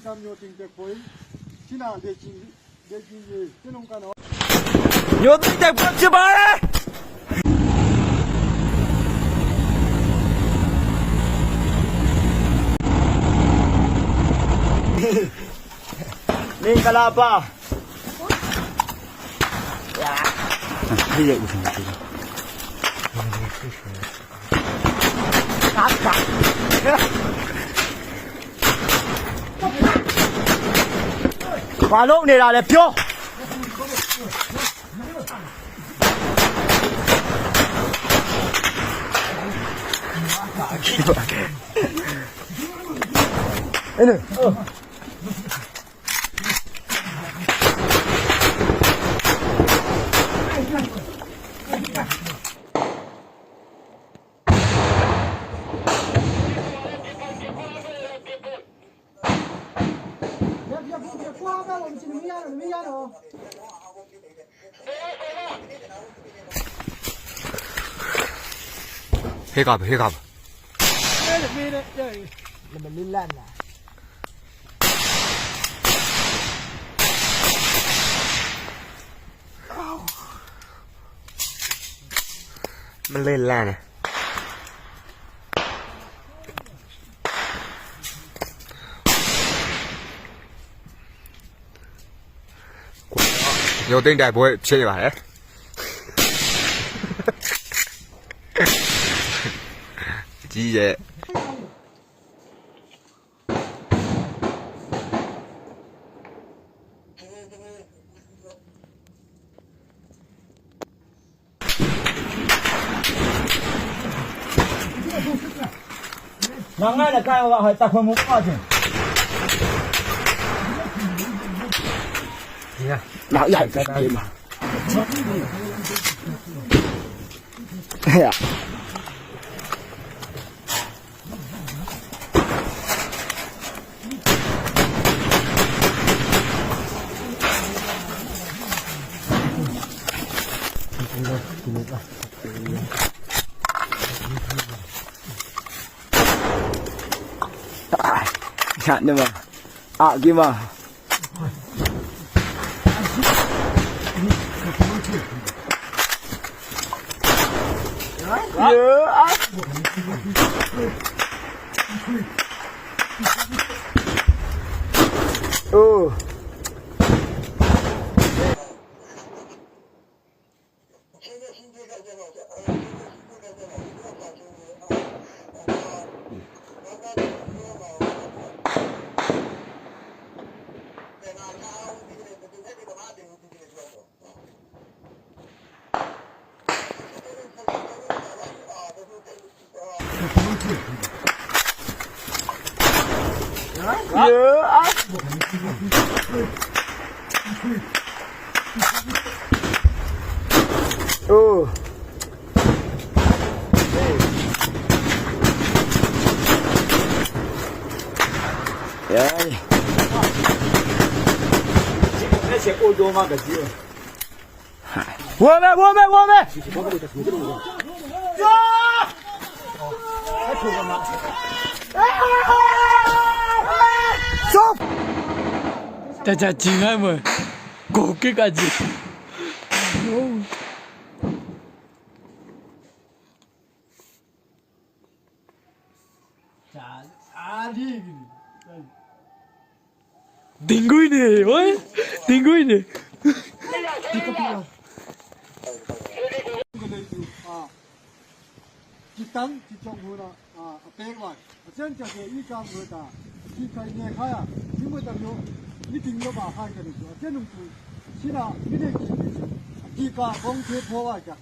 မျိုးသိတဲ့ပွဲဖြစ်ပါလေမင်္ဂလာပါ 这也有什么知道？ ကားကားဘာလို့နေတာလဲပြောအဲ့လို 黑嘎巴，黑嘎巴。 မလစ်လန့်လား မလဲလန့်တယ်ရုပ်သိမ့်တိုက်ပွဲဖြစ်နေပါတယ်ကြီးရဲ့ ငါငါလည်းကိုင်ဟောဟာတခွန်မပွားခြင်း နောက်ရိုက်ပြေးမှာဟဲ့ညနေမှာအာဒီမှာ เยอะอ่ะโอ้เยอะอ่ะโอ้เฮ้ย 那些欧洲嘛个鸡。我们我们我们。走。大家亲爱们，고개까지。자, 아니. 딩고이네, 어? 딩고이네. 一当一中分啦，啊，八万，啊，这样就是一张分哒，一开年开啊，因为得了，一定要把汉个的做，这种是，是啦，你得记住，地价风车破坏个，啊，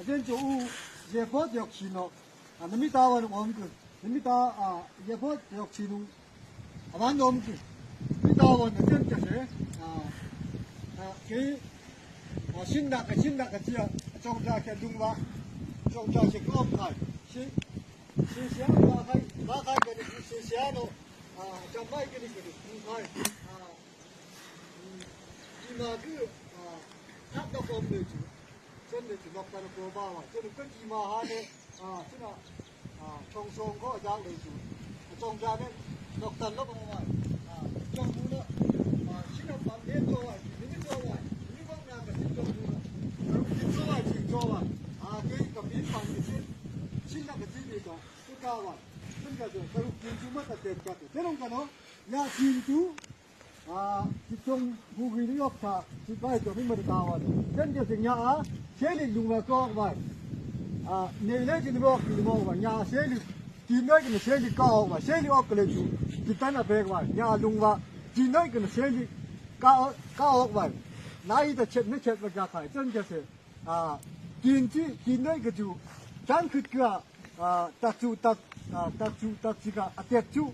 这就有热波就去咯，啊，你咪打完我们个，你咪打啊，热波就去咯，啊，完我们个，你打完这样就是啊啊给啊新那个新那个这庄家去弄吧。中家是安排，是是啥拉开拉开给你，是啥咯？啊，就卖给你给你公开啊，嗯，伊嘛去啊，他都讲不住，真的是落单过百万，这个跟伊嘛哈呢啊，这个啊，从上个家来做，中家呢落单落百万啊，中呀，金主啊，这种不会的药茶，是摆做没得大话的，真就是伢啊，谁的用了高吧？啊，你来就你莫你莫吧，伢谁的，今天给你谁的高吧，谁的恶个来做，就等那别个伢用吧，今天给你谁的高高吧，哪一个吃没吃不加菜，真就是啊，金主今天个就，咱去个啊，达主达啊达主达这个啊达主。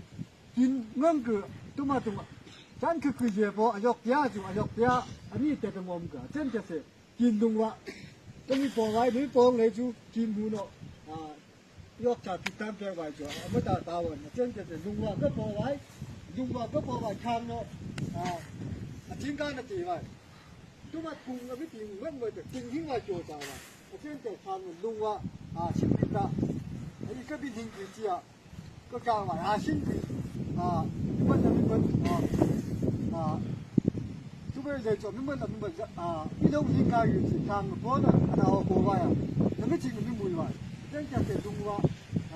金硬个都嘛都嘛，咱去去热波，阿约嗲就阿约嗲，阿你得个我们个，真就是金东话，等你帮来你帮来就金木咯，啊，约查铁单片外就阿没打打完，真就是龙话个帮来，龙话个帮来看咯，啊，啊金刚的地位，都嘛公个没定问么的，定兴来做啥嘛，啊真就看龙话啊新皮的，啊一个比听几啊，个讲话啊新皮。啊，你们你们啊啊，这边在做，你们你们啊，一路应该有是看不的，然后国外啊，那么几个你没有，人家在中国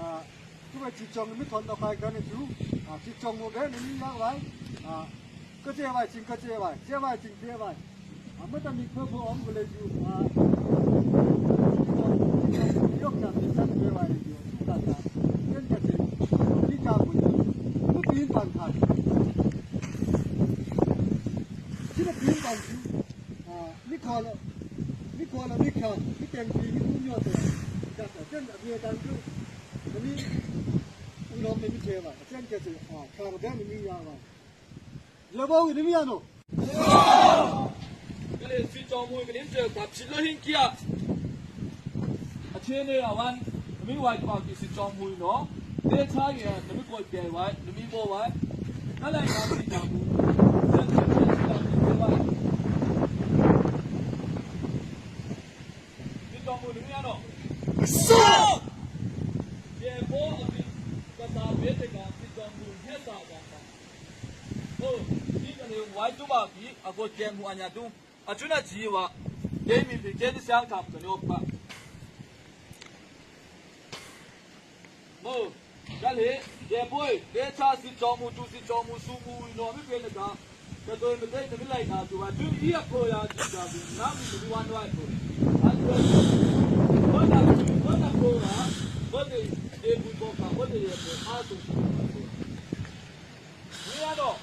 啊，这边集中你们团到开干的住啊，集中我给你们养来啊，个这外进个这外，这外进这外，啊，没得你客户我们来住啊，要讲第三个外就住大家，人家是一家不。边办台，这个边办就啊，你看了，你看了，你看，你电视你不要的，这这这边单子，你乌龙没没嘛，这样就是啊，看不见你没样嘛，老包你没样喏。这里是专门给你这打皮了很紧啊，啊，前呢啊弯，没外挂就是专门喏。你差远，你们过边玩，你们过玩，那来讲是讲不，这这这讲是玩。你讲不怎么样了？上。别播啊！个啥别这个，你讲不太啥讲法。哦，你个你玩都把比啊个节目啊伢都啊就那几话，给米皮给你想看不了吧？哦。这里也不会，连茶是樟木，就是樟木树木，糯米变的个，这对不对？这个来个就话就一个呀，就这样，那不是玩玩的，啊对，我那我那个啊，我的也不过卡，我的也不阿东西，你阿喏，